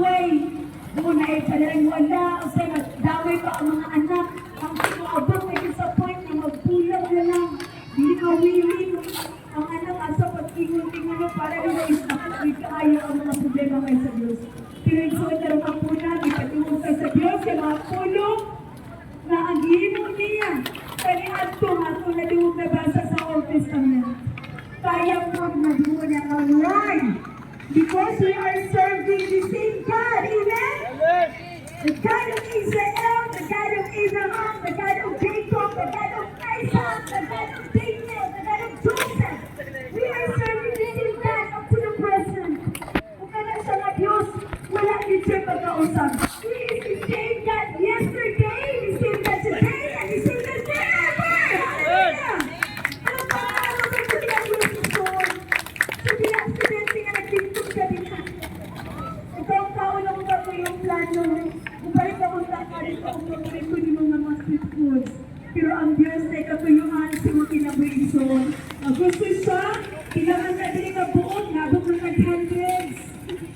way. Doon na ay palaring wala, o sa damay pa ang mga anak, ang moabot na sa point na magpulang na lang. Dili ka willing ang anak asa pag-ingon-ingon para nila is kaayo ang mga problema kay sa Diyos. Pero igsoon na rin ang puna, ipatiwag kay sa Diyos, sa mga pulong na ang gihimo niya kaniadto nga ato nadungog nabasa sa Old Testament. Kaya po nahimo niya ang why? Because we are serving the same God. Amen? The God of Israel, the God of Abraham, the God of Jacob, the God of Isaac, the God of Daniel, the God of Joseph. We are serving the same God up to the present. Kung kana siya nga Diyos, wala din siya pagkausap. He is the same God yesterday, the same God today, and the same God forever. Hallelujah! Ano pa ano ba ito ang Diyos igsoon? Sa di aksidente nga nagtintog ka din ha. Ikaw ang tao lang ba ko yung plano. Balik ka kung kakarin ka kung paborito ni mga street foods. Pero ang Diyos ay katuyuan sa mga kinabuhi igsoon. Ang gusto siya, kailangan na din ka buot, nabot ng hundreds,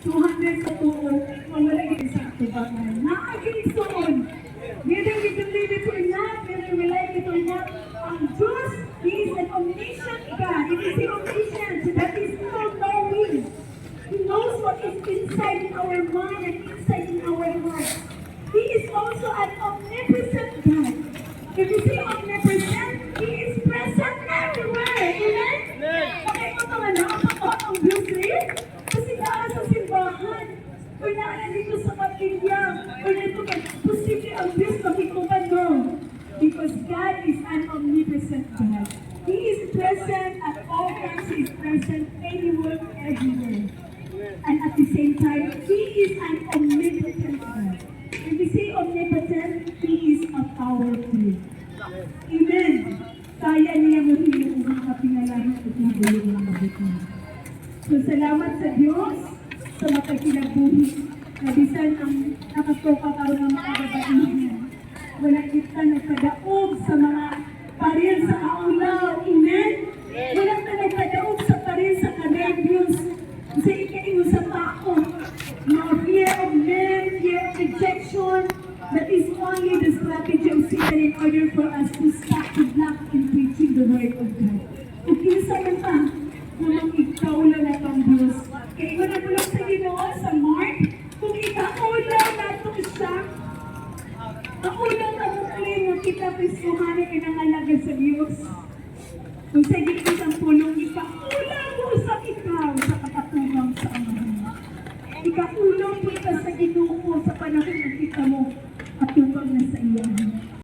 200 sa tuo, mawala gid sa atubangan. Naagi igsoon. Whether we believe it or not, whether we like it or not, ang Diyos, He is an omniscient God. It is the omniscient, that is all-knowing. He knows what is inside in our mind and inside in our heart. He is also an omnipresent God. If you say omnipresent, He is present everywhere. Amen? Okay mo ito nga napaka ang Diyos eh. Kasi naa sa simbahan, o naa dito sa kapilya, o dito kay posible ang Diyos makikuman, no. Because God is an omnipresent God. He is present at all times. He is present anywhere, everywhere. And at the same time, He is an omnipotent God. If we say omnipotent, He is a powerful. Amen. Kaya niya mahimo ang mga kapingalahan at nabulong mga mabuti. So salamat sa Diyos sa matag kinabuhi na bisan ang nakatoka karon ng mga kababaihan. Wala kita nagpadaog sa mga paril sa kaulaw. Amen? Wala ka nagpadaog sa paril sa kanerbyos. Sa ikaingon sa tao. Mga fear of men, fear of rejection. That is only the strategy of Satan in order for us to stop to block in preaching the word of God. Kung kinsa man ta, kung ikaulaw na ang Diyos. Kaya ingon na pulong sa Ginoo sa Mark, kung ikaulaw nato siya, ang unang kamukli nga kita Kristohanon ay nangalagad sa Diyos. Kung sa gitna ang pulong, ikaulaw mo sa ikaw sa kakatubang sa Amahan. Ikaulaw mo ka sa Ginoo sa panahon ng kita mo at tubang na sa iya.